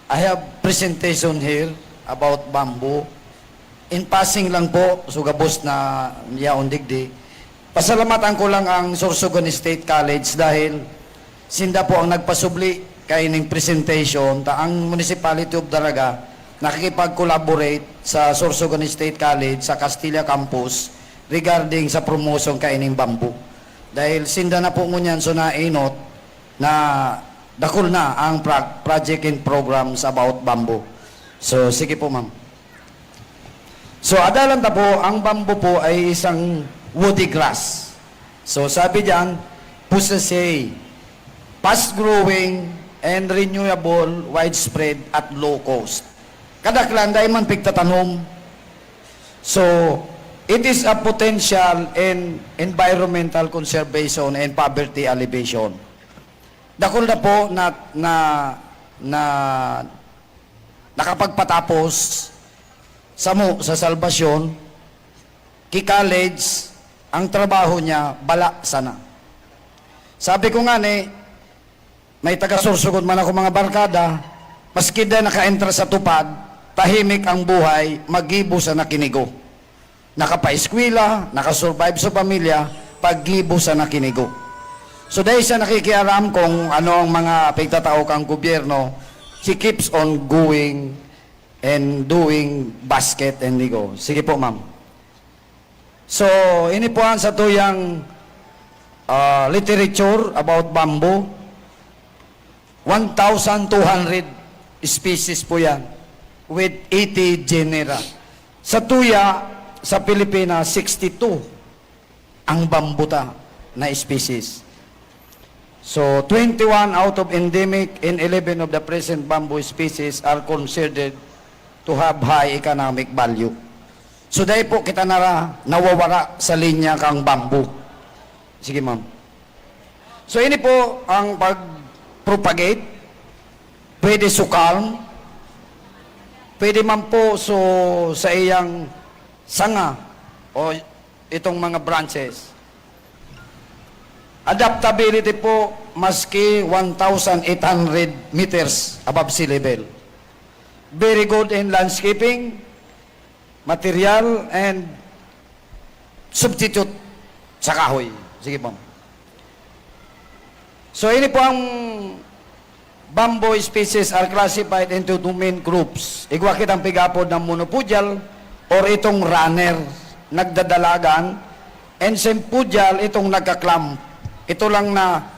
I have presentation here about bamboo. In passing lang po, so gabos na yaon digdi. Pasalamatan ko lang ang Sorsogon State College dahil sinda po ang nagpasubli kaining presentation, ta ang Municipality of Daraga nakikipag-collaborate sa Sorsogon State College sa Castilla Campus regarding sa promotion kaining bamboo. Dahil sinda na po ngunyan so nainot na dakul na ang pra-, project and programs about bamboo. So, sige po, ma'am. So, adalan ta po, ang bamboo po ay isang woody grass. So, sabi diyan, Poaceae, fast-growing and renewable, widespread at low cost. Kadaklan, dai man pigtatanom. So, it is a potential in environmental conservation and poverty alleviation. Dakul na po na, na, na nakapagpatapos samo sa Salvacion, ki college, ang trabaho niya, bala sana. Sabi ko ngani, may taga-Sorsogon man ako, mga barkada, maski da nakaentra sa TUPAD, tahimik ang buhay, magibo sa nakinigo. Nakapaeskwela, nakasurvive sa pamilya, paggibo sa nakinigo. So, dai siya nakikiaram kung ano ang mga pigtatao kan gobyerno, she keeps on going and doing basket and nigo. Sige po, ma'am. So, ini po ang satuyang, ah, literature about bamboo. One thousand two hundred species po yan with eighty genera. Sa tuya, sa Pilipinas, sixty-two ang bambuta na species. So, twenty-one out of endemic and eleven of the present bamboo species are considered to have high economic value. So, dai po kita nara-, nawawara sa linya kang bamboo. Sige, ma'am. So, ini po ang pag-propagate. Pwede so culm. Pwede man po so sa iyang sanga o itong mga branches. Adaptability po maski one thousand eight hundred meters above sea level. Very good in landscaping, material, and substitute sa kahoy. Sige po. So, ini po ang bamboo species are classified into two main groups. Igwa kitang pigapod na monopodial or itong runner, nagdadalagan, and sympodial, itong nagka-clump. Ito lang na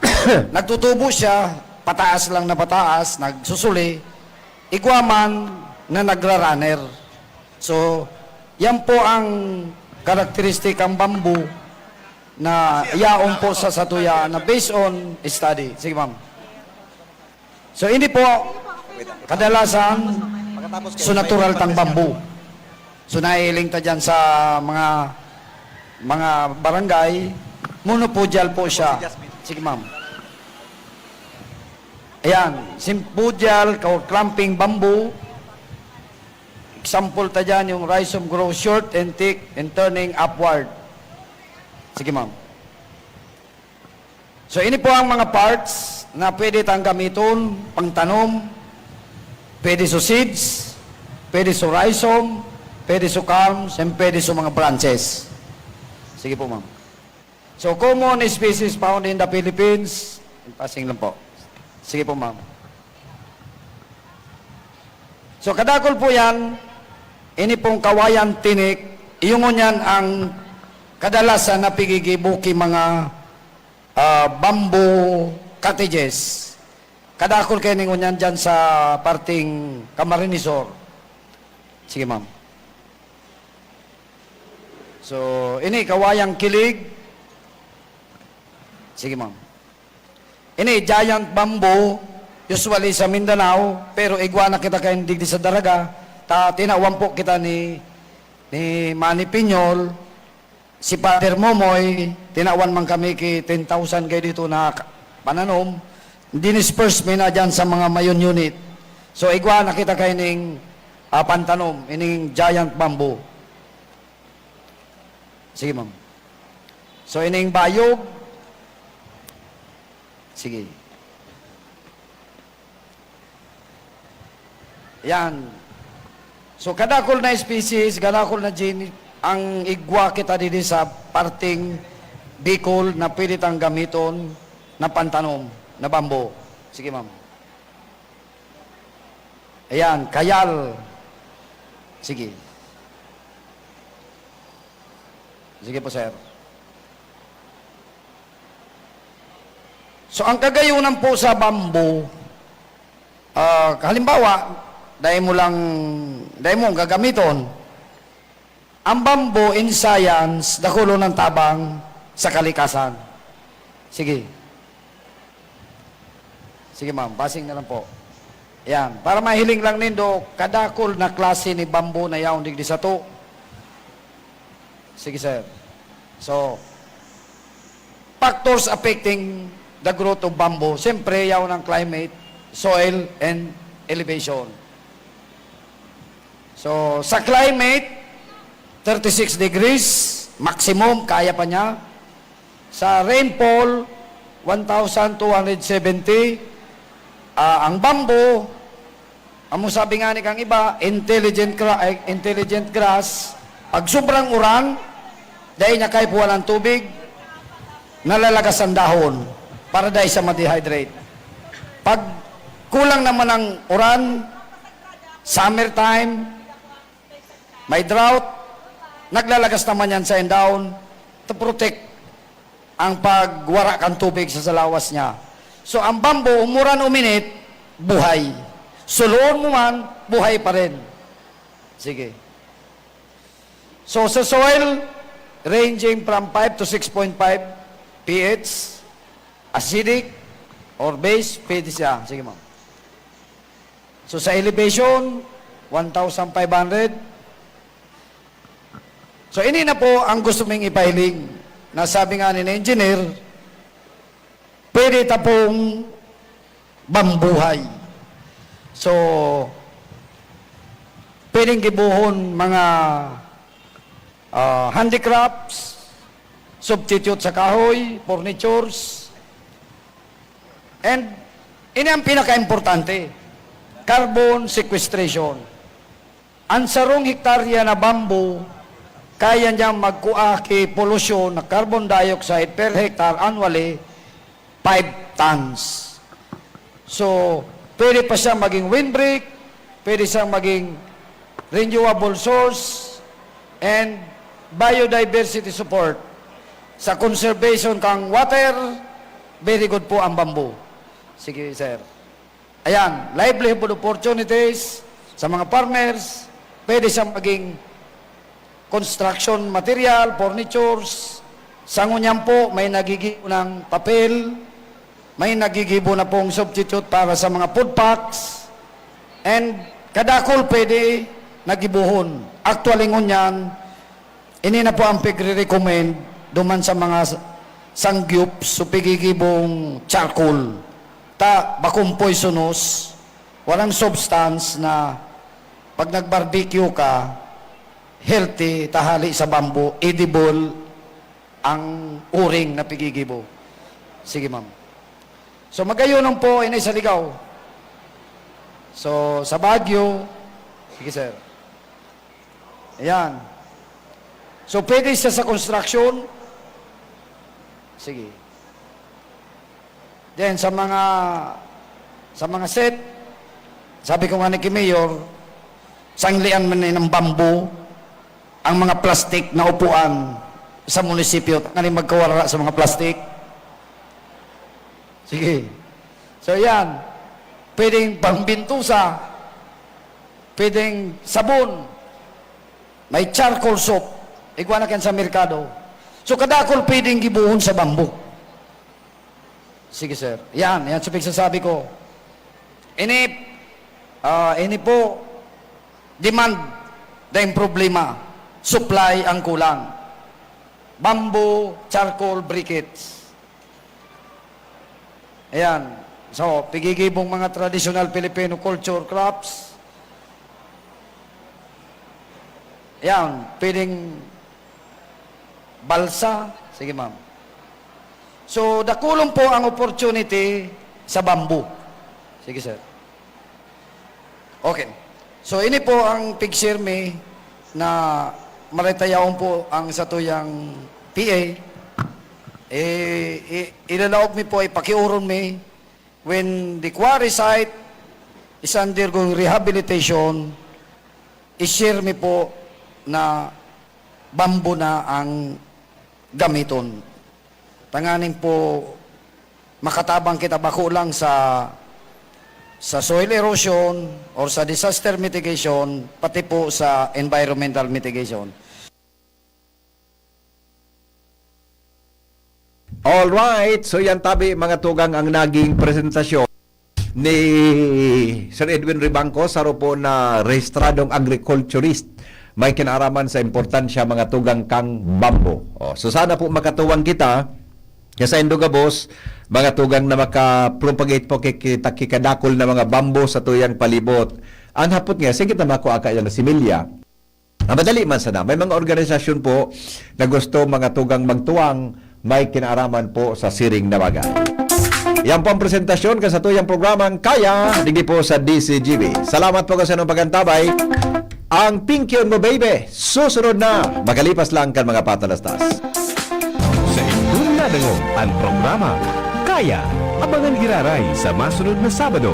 nagtutubo siya, pataas lang na pataas, nagsusuli. Igwa man na nagra-runner. So, yan po ang karakteristikang bamboo na yaon po sa satuya na based on study. Sige, ma'am. So, ini po, kadalasan, so natural tang bamboo. So, nahihiling ta dyan sa mga, mga barangay, monopodial po siya. Sige, ma'am. Ayan, sympodial or clumping bamboo. Example ta dyan, yung rhizome grows short and thick and turning upward. Sige, ma'am. So, ini po ang mga parts na pwede tang gamiton, pangtanom, pwede sa seeds, pwede sa rhizome, pwede sa culms, and pwede sa mga branches. Sige po, ma'am. So, common species found in the Philippines. In passing lang po. Sige po, ma'am. So, kadakul po yan, ini pong kawayan tinik, iyo ngunyan ang kadalasan na pigigibo ki mga, ah, bamboo cottages. Kadakul kayo ni ngunyan dyan sa parting Camarines Sur. Sige, ma'am. So, ini, kawayang kilig. Sige, ma'am. Ini, giant bamboo, usually sa Mindanao, pero igwa na kita kayo digdi sa Daraga, ta tinawan po kita ni, ni Manny Piñol, si Father Momoy, tinawan man kami ki ten thousand kayo dito na ka-, pananom. Dinisperse mi na dyan sa mga mayon unit. So, igwa na kita kayo ning, ah, pantanom, ining giant bamboo. Sige, ma'am. So, ining bayog. Sige. Yan. So, kadakul na species, kadakul na gene, ang igwa kita didi sa parting Bicol na pwede tang gamiton na pantanom na bamboo. Sige, ma'am. Ayan, kayal. Sige. Sige po, sir. So, ang kagayunan po sa bamboo, ah, halimbawa, dai mo lang, dai mo gagamiton. Ang bamboo in science, dakulon ang tabang sa kalikasan. Sige. Sige, ma'am. Passing na lang po. Yan. Para mahiling lang nindo, kadakul na klase ni bamboo na yaon digdi sato. Sige, sir. So, factors affecting the growth of bamboo. Siyempre, yaon ang climate, soil, and elevation. So, sa climate, thirty-six degrees, maximum, kaya pa niya. Sa rainfall, one thousand two hundred seventy. Ah, ang bamboo, amo sabi nga ni kang iba, intelligent gra-, ay, intelligent grass. Pag sobrang uran, dahil niya kaya puwan ang tubig, nalalagas ang dahon para dai siya ma-dehydrate. Pag kulang naman ang uran, summertime, may drought, naglalagas naman yan sa dahon to protect ang pagwara kan tubig sa, sa lawas niya. So, ang bamboo, umuran, uminit, buhay. Suloon mo man, buhay pa rin. Sige. So, sa soil, ranging from five to six point five pH, acidic or base, pwede siya. Sige, ma'am. So, sa elevation, one thousand five hundred. So, ini na po ang gusto ming ipahiling na sabi nga ni engineer, pwede ta pong bambuhay. So, pwedeng gibohon mga, ah, handicrafts, substitute sa kahoy, furnitures, and ini ang pinaka-importante, carbon sequestration. Ang sarong hektarya na bamboo, kaya niyang magkua ki polusyon na carbon dioxide per hectare annually, five tons. So, pwede pa siya maging windbreak, pwede siyang maging renewable source, and biodiversity support. Sa conservation kang water, very good po ang bamboo. Sige, sir. Ayan, livelihood opportunities sa mga farmers, pwede siyang maging construction material, furnitures. Sa ngunyan po, may nagigibo ng papel, may nagigibo na pong substitute para sa mga food packs, and kadakul pwede nagibohon. Actually, ngunyan, ini na po ang pigre-recommend duman sa mga s-, sangyup, so pigigibong charcoal. Ta, bakong poisonous, walang substance na pag nag-barbecue ka, healthy, tahali sa bamboo, edible ang uring na pigigibo. Sige, ma'am. So, magayonon po, ini sa Ligao. So, sa Baguio, sige, sir. Ayan. So, pwede siya sa construction. Sige. Then, sa mga, sa mga set, sabi ko nga ni ki Mayor, sanglian man ni ng bamboo ang mga plastic na upuan sa munisipyo. Ngayon magkawara sa mga plastic. Sige. So, yan. Pwedeng pangbintusa. Pwedeng sabon. May charcoal soap. Igwa na kan sa merkado. So, kadakul pwedeng gibohon sa bamboo. Sige, sir. Yan. Yan sa pagsasabi ko. Ini, ah, ini po, demand na yung problema. Supply ang kulang. Bamboo, charcoal, briquettes. Ayan. So, pigigibong mga traditional Filipino culture crafts. Ayan, pwedeng balsa. Sige, ma'am. So, dakulon po ang opportunity sa bamboo. Sige, sir. Okay. So, ini po ang picture mi na maritayaon po ang satuyang P A. Eh, i-, ilalaog mi po, ipakiuron mi when the quarry site is undergoing rehabilitation, i-share mi po na bamboo na ang gamiton. Tanganing po makatabang kita bako lang sa, sa soil erosion or sa disaster mitigation, pati po sa environmental mitigation. Alright, so yan tabi, mga tugang, ang naging presentasyon ni Sir Edwin Ribangco, saro po na rehistradong agriculturist. May kinaaraman sa importansya, mga tugang, kang bamboo. Oh, so sana po makatuwang kita sa saindo gabos, mga tugang, na maka-propagate po ki-, kita ki kadakul na mga bamboo satuyang palibot. Ang hapot nga, sige ta makua kaya na similya. Ah, madali man sana. May mga organisasyon po na gusto, mga tugang, magtuwang, may kinaaraman po sa siring na bagay. Yan po ang presentasyon kan satuyang programang Kaya, digdi po sa D Z G B. Salamat po kan saindong pag-antabay. Ang Pinkion Mo Baby, susunod na, makalipas lang kan mga patalastas. Sa indong Dangog an programa Kaya. Abangan giraray sa masunod na Sabado.